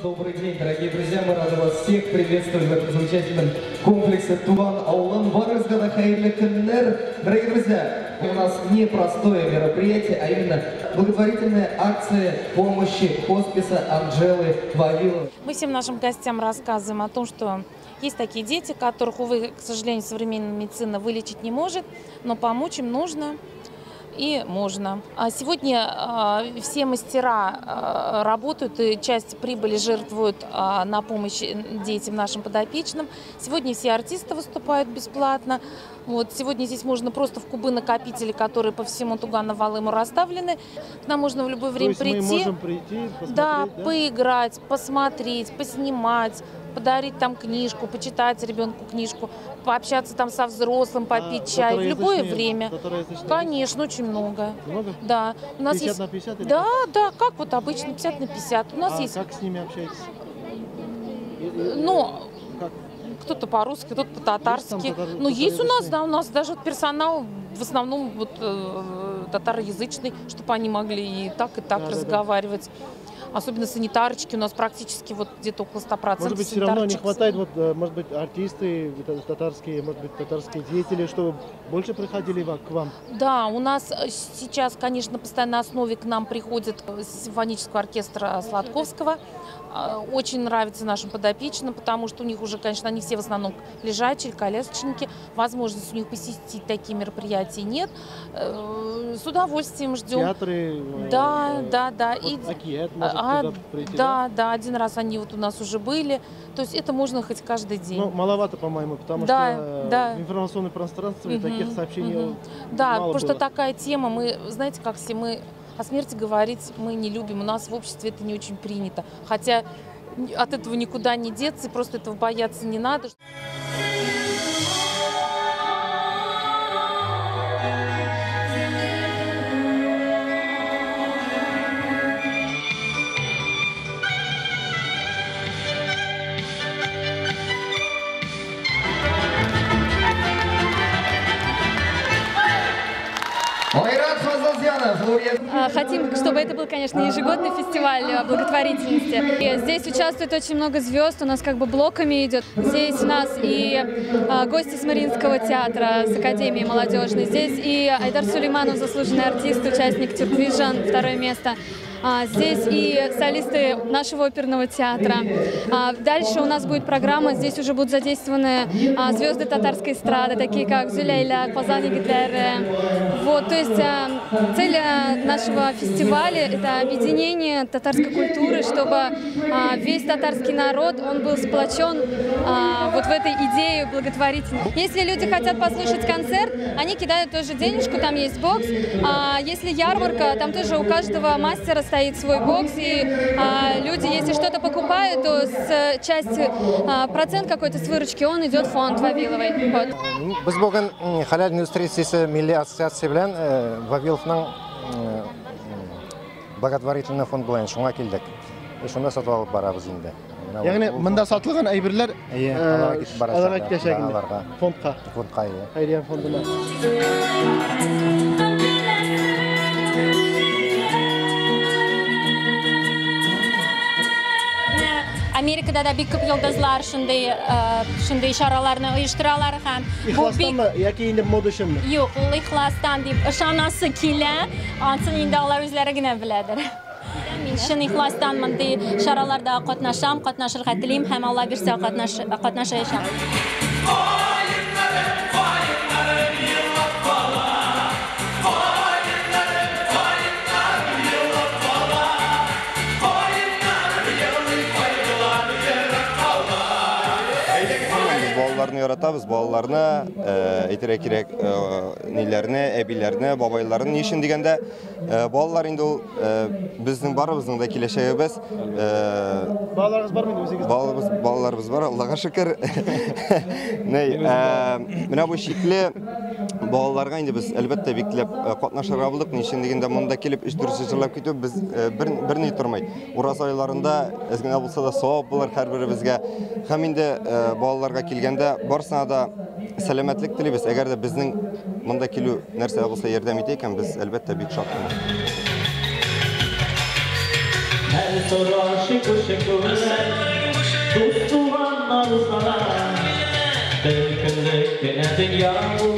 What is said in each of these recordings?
Добрый день, дорогие друзья, мы рады вас всех приветствовать в этом замечательном комплексе Туган Авылым. Барыгызга да хәерле көннәр. Дорогие друзья, у нас непростое мероприятие, а именно благотворительная акция помощи хосписа Анжелы Вавиловой. Мы всем нашим гостям рассказываем о том, что есть такие дети, которых, увы, к сожалению, современная медицина вылечить не может, но помочь им нужно и можно. А сегодня все мастера работают и часть прибыли жертвуют на помощь детям нашим подопечным. Сегодня все артисты выступают бесплатно. Вот, сегодня здесь можно просто в кубы-накопители, которые по всему Туган-Авылыму расставлены. К нам можно в любое время прийти. Мы можем прийти, посмотреть, да, поиграть, посмотреть, поснимать, подарить там книжку, почитать ребенку книжку, пообщаться там со взрослым, попить чай в любое время. Конечно, очень много. Много? Да. У нас 50 есть... на 50 или Да, как? Да, как вот обычно, 50 на 50. У нас есть... Как с ними общаетесь? Ну, как? Кто-то по-русски, кто-то по-татарски. Ну, есть у нас, да, у нас даже персонал в основном вот, татароязычный, чтобы они могли и так разговаривать. Да. Особенно санитарочки у нас практически вот где-то около 100%. Может быть, все равно не хватает, вот, может быть, артисты татарские, может быть, татарские деятели, чтобы больше приходили к вам? Да, у нас сейчас, конечно, на постоянной основе к нам приходит симфонического оркестра Сладковского. Очень нравится нашим подопечным, потому что у них уже, конечно, они все в основном лежачие, колясочники. Возможности у них посетить такие мероприятия нет. С удовольствием ждем. Театры. Да, да, да. Вот и Акият может туда прийти, да, да, один раз они вот у нас уже были. То есть это можно хоть каждый день. Ну, маловато, по-моему, потому что в информационном пространстве таких сообщений да, мало потому что было. Такая тема, мы, знаете, как все мы... О смерти говорить мы не любим, у нас в обществе это не очень принято. Хотя от этого никуда не деться, и просто этого бояться не надо. Хотим, чтобы это был, конечно, ежегодный фестиваль благотворительности. И здесь участвует очень много звезд, у нас как бы блоками идет. Здесь у нас и гости с Мариинского театра, с Академии молодежной. Здесь и Айдар Сулейманов, заслуженный артист, участник Тюрквижн, второе место. Здесь и солисты нашего оперного театра. Дальше у нас будет программа, здесь уже будут задействованы звезды татарской эстрады, такие как Зюляйля, Казан егетләре. Вот, то есть цель нашего фестиваля – это объединение татарской культуры, чтобы весь татарский народ, он был сплочен вот в этой идее благотворительности. Если люди хотят послушать концерт, они кидают тоже денежку, там есть бокс. Если ярмарка, там тоже у каждого мастера стоит свой бокс, и люди, если что-то покупают, то с части, процент какой-то с выручки, он идет в фонд Вавиловой. Вот. Без бүген Хәләл индустриясе милли ассоциация белән Вавиловның благотворительный фонд белән шуңа килдек. Шунда сатып алып барабыз инде. Ягъни монда сатылган әйберләр аларга китәчәк инде. Фондка. Фондка, Хәйрия фондына. Америкада да бик күп йолдызлар шундый чараларны оештыралар һәм ихластанмы яки инде мода өченме? Юк, ул ихластан дип ышанасы килә. Ансын инде алар үзләре генә беләдер. Мин чын ихластан мондый чараларда катнашам, катнашырга телим һәм Алла бирсә катнашачак. Балаларны яратабыз, балаларны, әйтергә кирәк, ниләрне, әбиләрне, бабайларны. Ни өчен дигәндә, балалар инде ул безнең барыбызның да киләчәгебез. Балаларыгыз бармы инде үзегезнең? Балаларыбыз бар, Аллага шөкер. Менә бу шикле балаларга инде без әлбәттә бик теләп катнашырга булдык. Ни өчен дигәндә, монда килеп 3-4 җырлап китү без берни тормый. Ураза айларында әз генә булса да савап булыр һәрберебезгә. Һәм инде балаларга килгәндә барысына да сәламәтлек телибез. Әгәр дә безнең монда килү нәрсә булса ярдәм итә икән, без әлбәттә бик шатмыз. Хәл сорашы күрше-күлән, дус-туганнар узара. Бер көнлек кенә дөнья бу.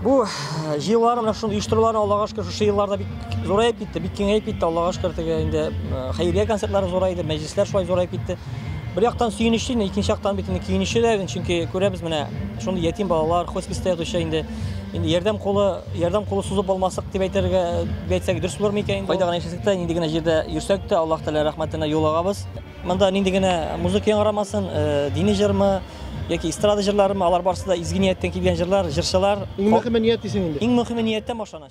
Бу җыелулар, менә шундый оештырулар, Аллага шөкер, шушы елларда бик зураеп китте, бик киңәеп китте, Аллага шөкер, теге инде хәйрия концертлары зурайды, мәҗлесләр шулай зураеп китте. Бер яктан сөенечле, инде икенче яктан бит инде көенечле дә, чөнки күрәбез менә шундый ятим балалар, хосписта ятучы инде инде ярдәм кулы, ярдәм кулы сузып алмасык дип әйтергә, дип әйтсәк дөрес булыр микән инде? Кайда гына яшәсәк тә, нинди генә җирдә йөрсәк тә, Аллаһ Тәгалә рәхмәтенә юлыгабыз. Монда нинди генә музыка яңгырамасын, дини җырмы яки эстрада җырларымы, алар барысы да изге нияттән килгән җырлар, җырчылар. Иң мөһиме ният дисең инде. Иң мөһиме нияттән башлана.